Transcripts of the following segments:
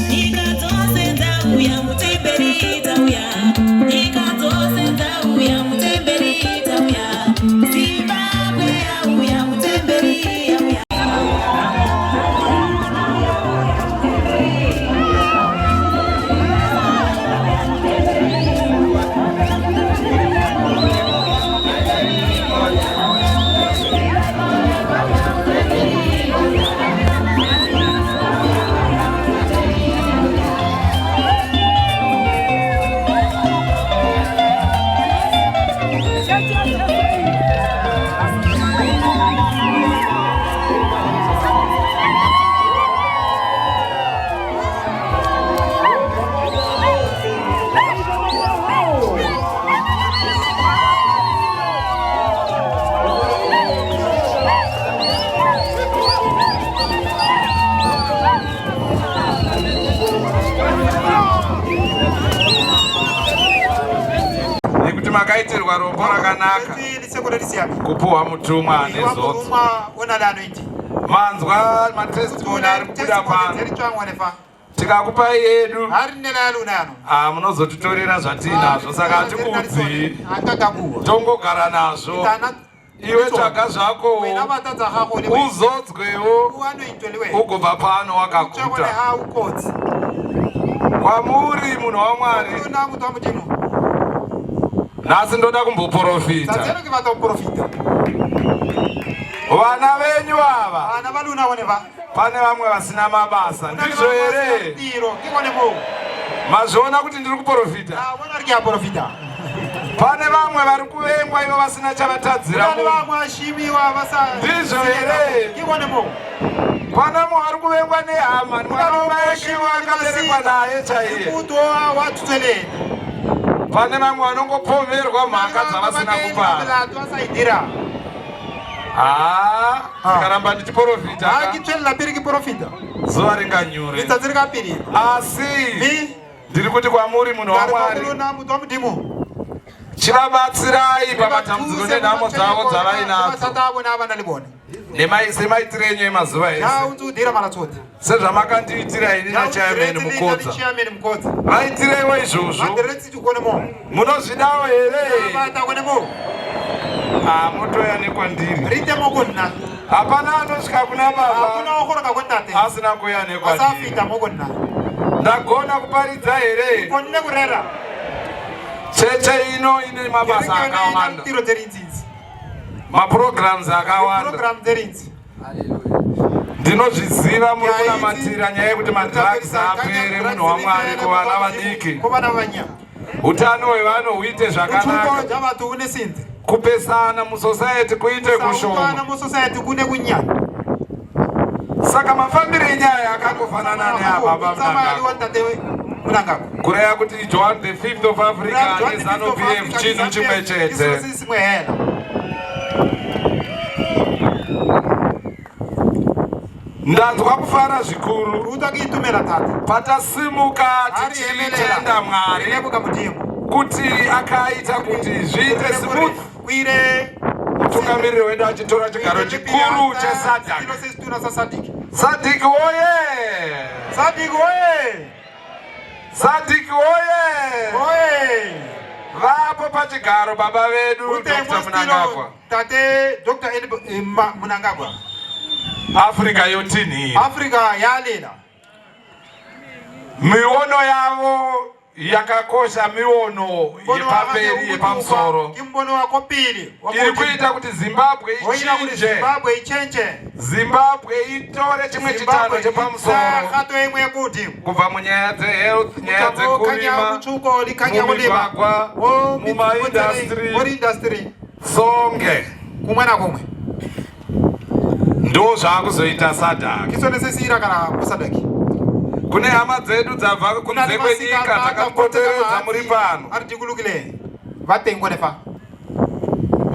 Nyika dzose dzauya mutemberi dzauya, nyika dzose dzauya mutemberi dzauya, Zimbabwe yauya mutemberi yauya. Nekuti makaitirwa rombo rakanaka kupuhwa mutumwa nezodzo. Manzwa matestimony ari kubuda pano. Tikakupai yedu ah, munozotitorera zvatiinazvo saka hatikuudzii tongogara nazvo. Iwe tsvaga zvako uzodzwewo ugobva pano wakaguta. Kwamuri munhu waMwari, nhasi ndoda kumboprofita. Vana venyu ava pane vamwe vasina mabasa, ndizvo here? Mazviona kuti ndiri kuprofita? Pane vamwe vari kuvengwa ivo vasina chavatadzira. Ndizvo here? Pane mumwe ari kuvengwa nehama, mwana wamai akaberekwa naye chaiye. Pane vamwe vanongopomerwa mhaka dzavasina kupara. Haa, ndikaramba ndichiporofita. Zuva ringanyure. Asi ndiri kuti kwamuri munhu waMwari, chivabatsirai pamatambudziko nenhamo dzavo dzavainadzo semaitiro enyu emazuva ese, sezvamakandiitira ini nachairman Mukodza, vaitireiwo izvozvo. Munozvidawo here? Ah, motoya nekwandiri. Hapana anosvika kuna baba asina kuya nekwandiri. Ndagona kuparidza here? Cheche ino ine mabasa akawanda, maprograms akawanda. Ndinozviziva muri kunamatira nyaya yekuti madrugs apere, munhu waMwari, kuvana vadiki, utano hwevano huite zvakanaka, kupesana musociety kuite kushoma. Saka mafambiro enyaya akangofanana neababa Mnangagwa, kureva kuti John the Fifth of Africa neZanu PF chinhu chimwe chete. Ndanzwa kufara zvikuru patasimuka tichitenda Mwari kuti akaita kuti zviite smooth, mutungamiriri wedu achitora chigaro chikuru cheSADC. SADC woye! SADC woye! SADC woye! Woye! Vapo pachigaro baba vedu Dr. Mnangagwa. Tate Dr. Mnangagwa. Africa yotinhira. Africa yalela. Miono yavo yakakosha, miono yepamberi yepamusoro iri kuita kuti Zimbabwe ichinje, Zimbabwe itore chimwe chitanho chepamusoro kubva munyaya dzehealth, nyaya dzekurima, mumigwagwa, mumaindustry, songe kumwe nakumwe. Ndo zvaakuzoita SADC. Kisonese kana kuSADC. Kune hama dzedu dzabva kunze kwenyika dzakapoteredza muri pano.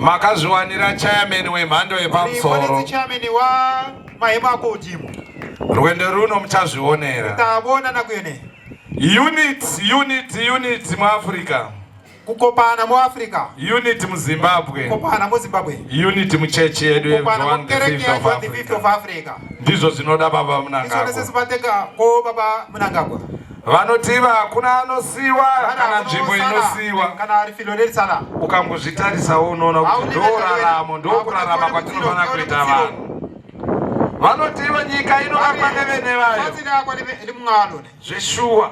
Makazviwanira chairman wemhando yepamusoro. Rwendo runo muchazvionera. Tavona nakuyone. Unit, unit, unit muAfrica. Kukopana muAfrica. Unit muZimbabwe. Kukopana muZimbabwe. Unit muchechi yedu Kukopana yeJohn the mukereke Fifth ya of John the Fifth of Africa. Africa. Ndizvo zvinoda baba Izvona Mnangagwa. sesivateka ko baba Mnangagwa. Vanotiva hakuna anosiwa kana nzvimbo inosiwa. Kana rifilo lerisala. Ukangozvitarisawo unoona kuti ndoraramo ndokurarama kwatinofanira kuita vanhu. Vanotiva nyika inovakwa nevene vayo. Fatsile yakwa limungalo. Zveshuwa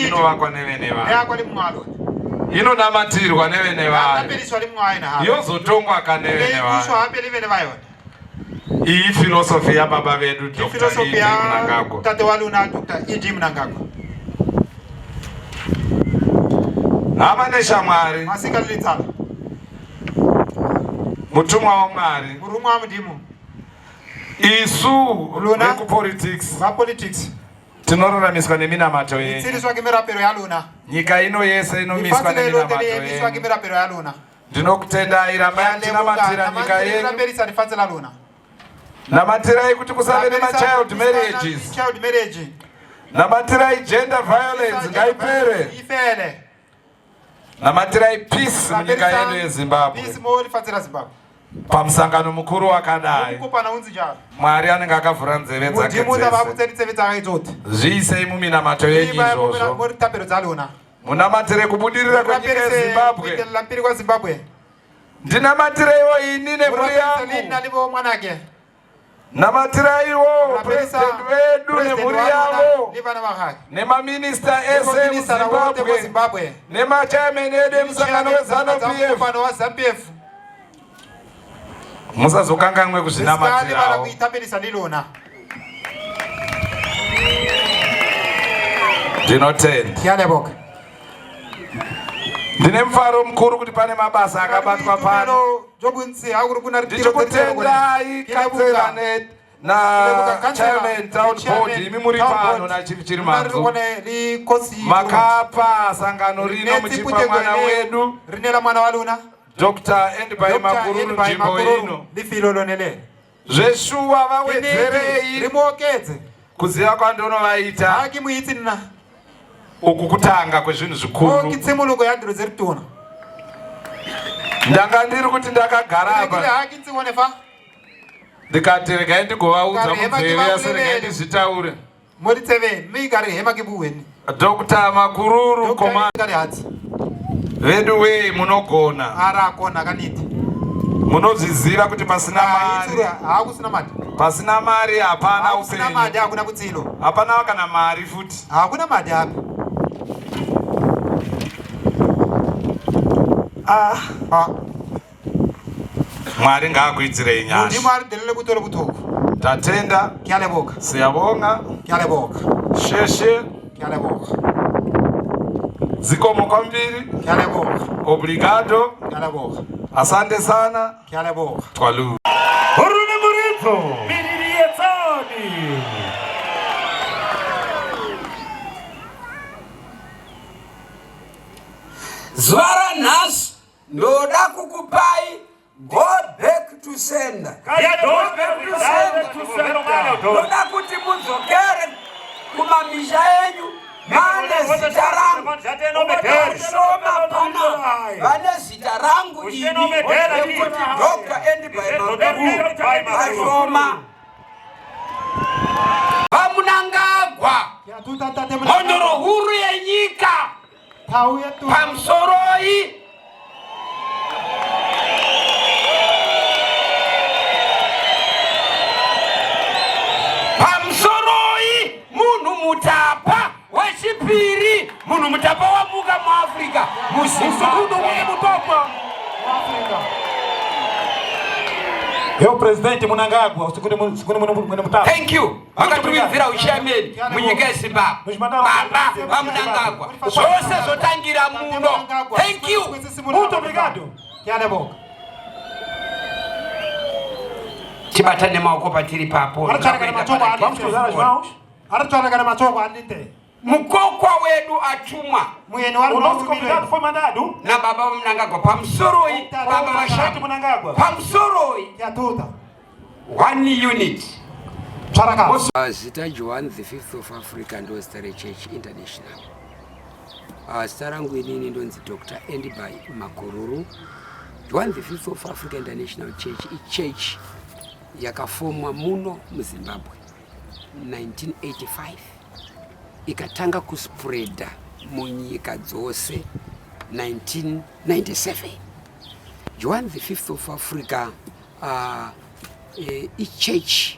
inovakwa nevene vayo. Yakwa limungalo. Inonamatirwa nevene vayo. Apeliswa limungalo na. Yozotongwa kanevene Leibuswa vayo. hape livene vayo. Iyi filosofi yababa vedu Dr. Filosofi ED ya Mnangagwa. tate wa luna Dr. E.D. Mnangagwa. Hama neshamwari, Masika litsala. mutumwa waMwari, Murumwa wa mudimu. isu Luna. vekupolitics Va politics. tinoraramiswa neminamato yenyu. Tsiriswa ke merapelo ya lona. Nyika ino yese inomiswa Lefatshe le lote neminamato le emiswa ke yenyu. merapelo ya lona. Ndinokutendai, rambai muchinamatira nyika yenyu. Rapelisa lefatshe la lona. Namatirai kuti kusave nemachild marriages. Child marriage. Namatirai gender violence ngaipere. Ifele. Namatirai peace munyika yedu yeZimbabwe. Peace mo lefatshe la Zimbabwe. Pamusangano mukuru wakadai, Mukopana unzi njalo. Mwari anenge akavhura nzeve dzake Modimo o tla ba dzese. botsa ditsebe tsa hae tsotlhe. Zviisei muminamato yenyu izvozvo. Mo dithapelo tsa lona. Munamatire kubudirira kwenyika Rapelise yeZimbabwe. go pele kwa Zimbabwe. Ndinamatireiwo ini nemhuri Rapelise le nna yangu. le bo ngwanake. Namatiraiwo Rapelisa purezidendi vedu president nemhuri wa lona yavo le bana ba gagwe. nemaminista Le ese boministara botlhe mo emuZimbabwe Zimbabwe. nemachairman edu emusangano weZANU PF. Mukopano wa ZANU-PF. Musazokanganwe Le se ka lebala kuzvinamatirawo. go ithapelisa le lona. Ndinotenda. Ke a leboga. Ndine mufaro mukuru kuti pane mabasa akabatwa pano. Boitumelo jo bontsi ha gore go na le ditiro tse di Ndichikutendai Ke leboga. kansela ne na chairman town board imi muri pano nachief Chirimanzu. Makapa sangano rino muchipa mwana wedu re neela mwana wa lona Dr. Endibai Dr. Makururu Endibai nzvimbo Makururu, ino. lefelo lone le. Zveshuwa Ke nnete, vawedzerei re mo oketse. kuziva kwandonovaita. Ha ke mo itse nna. Uku kutanga kwezvinhu O zvikuru. ke tshimologo ya dilo tse di tona. Ndanga ndiri kuti ndakagara Ke rile apa ha ke ntse gone fa. ndikati regai ndigovaudza Kare hema munzeve ke asi regai vabolele. ndizvitaure. Mo ditsebeng mme e ka re hema ke bue. Dr. Makururu Dr. Koma ka re hatsi. vedu wee munogona. A ra kona ka nnete. Munozviziva kuti pasina A itse mari, gore ha go sena madi. pasina mari hapana Ha go sena upenyu. madi, ha gona botshelo. Hapana kana mari futi. Ha gona madi hape. Ah, Ha. Mwari ngaakuitirei nyasha. Modimo a re delele kutlwelo botlhoko. Tatenda. Ke a leboga. Siyabonga. Ke a leboga. Sheshe. Ke a leboga. Zikomo kwambiri. Ke a leboga. Obrigado. Ke a leboga. Asante sana. Ke a leboga. Twalu. Horune muridzo. Miriri yetsoni. Zuva ranhasi ndoda kukupai go back to sender. Yeah, go back to sender. Ndoda kuti mudzokere kumamisha enyu vane zita rangu. Shoma pana vane zita rangu ini rekuti Dr. Endibai Makururu vashoma. VaMnangagwa, mhondoro huru yenyika, pamusoroi. Pamusoroi munhu mutapa wechipiri, munhu mutapa wamuka muAfrica muZimbabwe. Eu presidente Mnangagwa, segundo mutapa. Thank you. Vakatumidzira uchairman munyika yeZimbabwe. Baba vaMnangagwa, zvose zvotangira muno. Thank you. Muito obrigado. Ke a leboga. Tibatane maoko patiri papo. A re tshwaragane matsogo a Vamos cruzar as mãos. A re tshwaragane matsogo a nnete. Mukokwa wedu atumwa. Moyeni wa O rona nosso o convidado romilwe. foi mandado. Nababa vaMnangagwa pamusoroi. Baba Presidente vashama Mnangagwa. pamusoroi. Ke a thota. One unit. Tshwara kahle. Ah, zita Joan the Fifth of Africa ndo zita reChurch International. Ah, zita rangu inini ndonzi Dr. Andyby Makururu. Joan the Fifth of Africa International Church ichurch yakafomwa muno muZimbabwe 1985 ikatanga kuspreada munyika dzose 1997. Joan the Fifth of Africa ichurch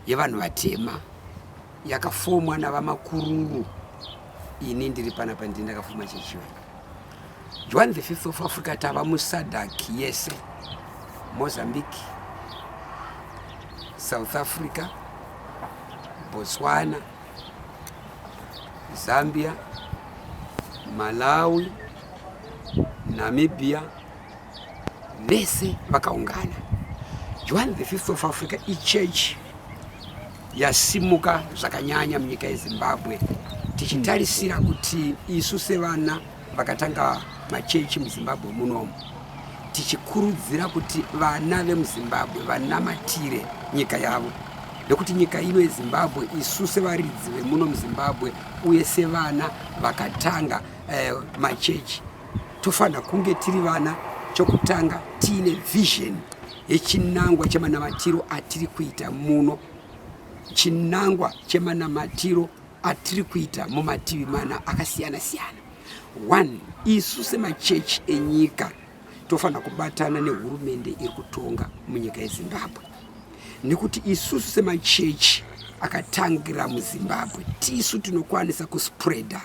yevanhu vatema yakafomwa navaMakururu. Ini ndiri panapa, ndini ndakafoma chechi iyoyo. Joan the Fifth of Africa tava muSADC yese, Mozambique, South Africa, Botswana, Zambia, Malawi, Namibia, vese vakaungana. Joan the Fifth of Africa ichurch yasimuka zvakanyanya munyika yeZimbabwe, tichitarisira kuti isu sevana vakatanga machechi muZimbabwe munomu, tichikurudzira kuti vana vemuZimbabwe vanamatire nyika yavo, nekuti nyika ino yeZimbabwe, isu sevaridzi vemuno muZimbabwe uye sevana vakatanga machechi, tofanira kunge tiri vana chokutanga tiine vision yechinangwa chemanamatiro atiri kuita muno, chinangwa chemanamatiro atiri kuita mumativi mana akasiyana siyana. One, isu semachechi enyika tofanira kubatana nehurumende iri kutonga munyika yeZimbabwe, nekuti isusu semachechi akatangira muZimbabwe tisu tinokwanisa kuspreada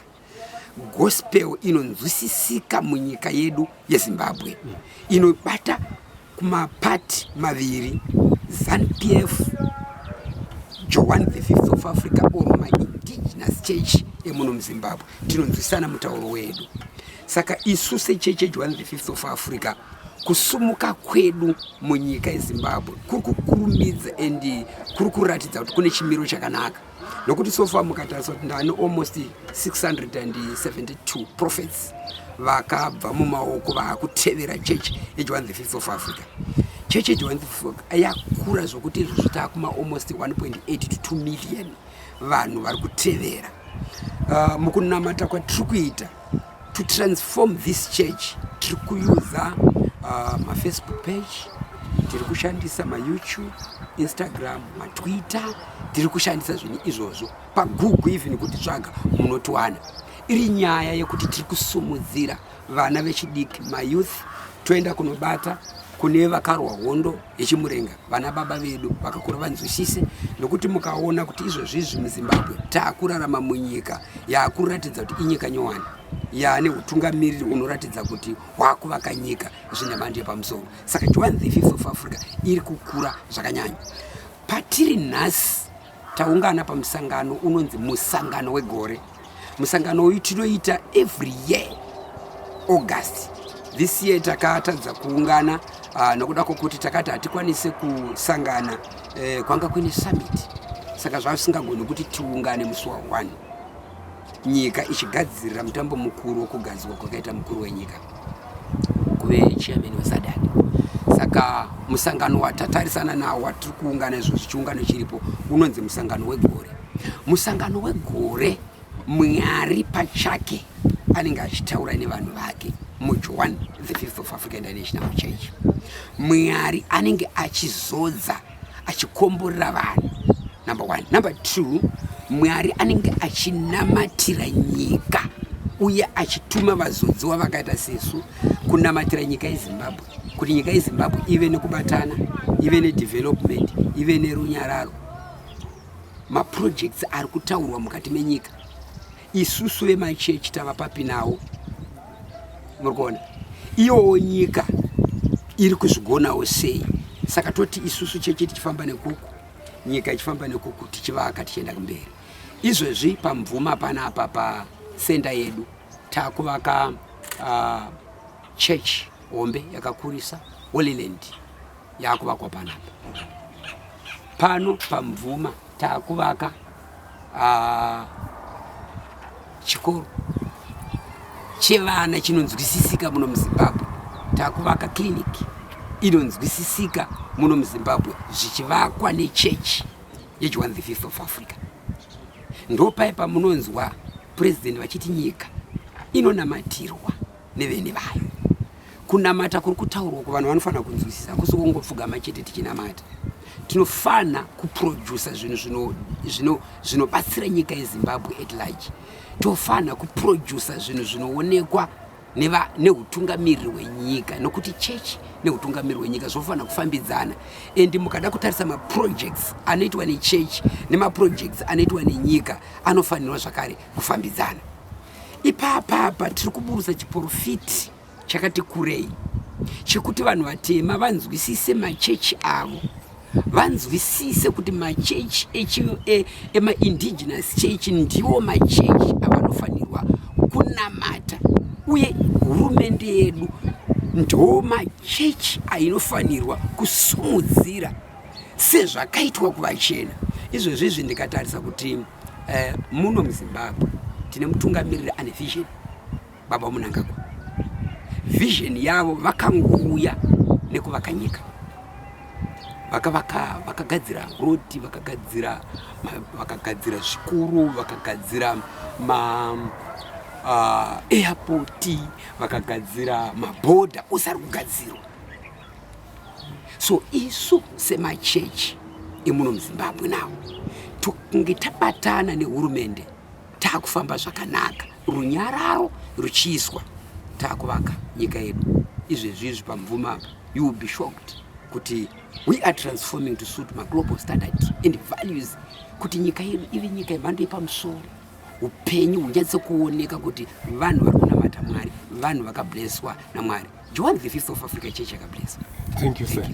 gospel inonzwisisika munyika yedu yeZimbabwe, inobata kumapati maviri, ZANU PF, Joan the Fifth of Africa or maindigenous church emuno muZimbabwe. Tinonzwisana mutauro wedu. Saka isu sechechi yeJoan the Fifth of Africa, kusumuka kwedu munyika yeZimbabwe kuri kukurumidza and kuri kuratidza kuti kune chimiro chakanaka, nokuti so far mukatarisa kuti ndani almost 672 prophets vakabva mumaoko vaakutevera church yeJoan the Fifth of Africa. Church yeJoan the Fifth yakura zvokuti izvozvo taakuma almost 1.8 to 2 million vanhu vari kutevera. Mukunamata kwatiri kuita to transform this church, tiri kuyuza maFacebook page, tiri kushandisa maYouTube, Instagram, maTwitter, tiri kushandisa zvinhu izvozvo. PaGoogle even kuti tsvaga munotiwana. Iri nyaya yekuti tiri kusumudzira vana vechidiki, mayouth, toenda kunobata kune vakarwa hondo yechimurenga, vana baba vedu vakakura, vanzwisise, nokuti mukaona kuti izvozvizvi muZimbabwe taakurarama munyika yaakuratidza kuti inyika nyowani yaane utungamiriri unoratidza kuti hwakuvaka nyika zvine mhando yepamusoro. Saka Joan the Fifth of Africa iri kukura zvakanyanya. Patiri nhasi taungana pamusangano unonzi musangano wegore. Musangano uyu tinoita every year August. This year takatadza kuungana nokuda kwokuti takati hatikwanise kusangana, kwanga kuine summit, saka zvasingagoni kuti tiungane musi wa1, nyika ichigadzirira mutambo mukuru wokugadzirwa kwakaita mukuru wenyika kuve chairman weSADC. Saka musangano watatarisana nawo, watiri kuungana izvozvi, chiungano chiripo, unonzi musangano wegore. Musangano wegore, Mwari pachake anenge achitaura nevanhu vake muJoan the Fifth of Africa International Church. Mwari anenge achizodza, achikomborera vanhu, number one. Number two, Mwari anenge achinamatira nyika uye achituma vazodziwa vakaita sesu kunamatira nyika yeZimbabwe, kuti nyika yeZimbabwe ive nekubatana, ive nedevelopment, ive nerunyararo. Maprojects ari kutaurwa mukati menyika, isusu vemachechi tava papi nawo? Muri kuona iyowo nyika iri kuzvigonawo sei? Saka toti isusu chechi tichifamba nekuku, nyika ichifamba nekuku, tichivaka, tichienda kumberi. Izvezvi paMvuma panapa, pacenter yedu, taakuvaka church hombe yakakurisa, Holy Land, yaakuvakwa panapa pano paMvuma. Taakuvaka chikoro chevana chinonzwisisika muno muZimbabwe, taakuvaka clinic inonzwisisika muno muZimbabwe, zvichivakwa nechechi. yeJohn the Fifth of Africa. Ndopaye pamunonzwa president vachiti nyika inonamatirwa nevene vayo. Kunamata kuri kutaurwa kuvanhu vanofanira kunzwisisa, kusi kungopfugama chete tichinamata. Tinofana kuprodusa zvinhu zvinobatsira nyika yeZimbabwe at large. Tofana kuprodusa zvinhu zvinoonekwa neutungamiriri hwenyika, nokuti chechi neutungamiriri hwenyika zvofanira kufambidzana. And mukada kutarisa maprojects anoitwa nechechi nemaprojects anoitwa nenyika anofanirwa zvakare kufambidzana. Ipapapa tiri kuburutsa chiprofiti chakati kurei chekuti vanhu vatema vanzwisise machechi avo, vanzwisise kuti machechi emaindigenous church ndiwo machechi avanofanirwa kunamata, uye hurumende yedu ndo machechi ainofanirwa kusumudzira sezvakaitwa kuvachena. Izvozvo izvi ndikatarisa kuti muno muZimbabwe tine mutungamiriri ane vision, Baba Mnangagwa. Vision yavo vakangouya nekuvaka nyika, vakavaka, vakagadzira rodi, vakagadzira zvikuru, vakagadzira ma airport, vakagadzira mabhodha ose ari kugadzirwa. So isu semachechi emuno muZimbabwe nawo tokunge tabatana nehurumende, taakufamba zvakanaka, runyararo ruchiiswa, taakuvaka nyika yedu. Izvezvi izvi pamvuma apa, you will be shocked kuti we are transforming to suit maglobal standard and values, kuti nyika yedu ive nyika yemhando yepamusoro, upenyu hunyatse kuoneka kuti vanhu vari kunamata Mwari, vanhu vakableswa naMwari. John the Fifth of Africa Church yakableswa. Thank you, sir.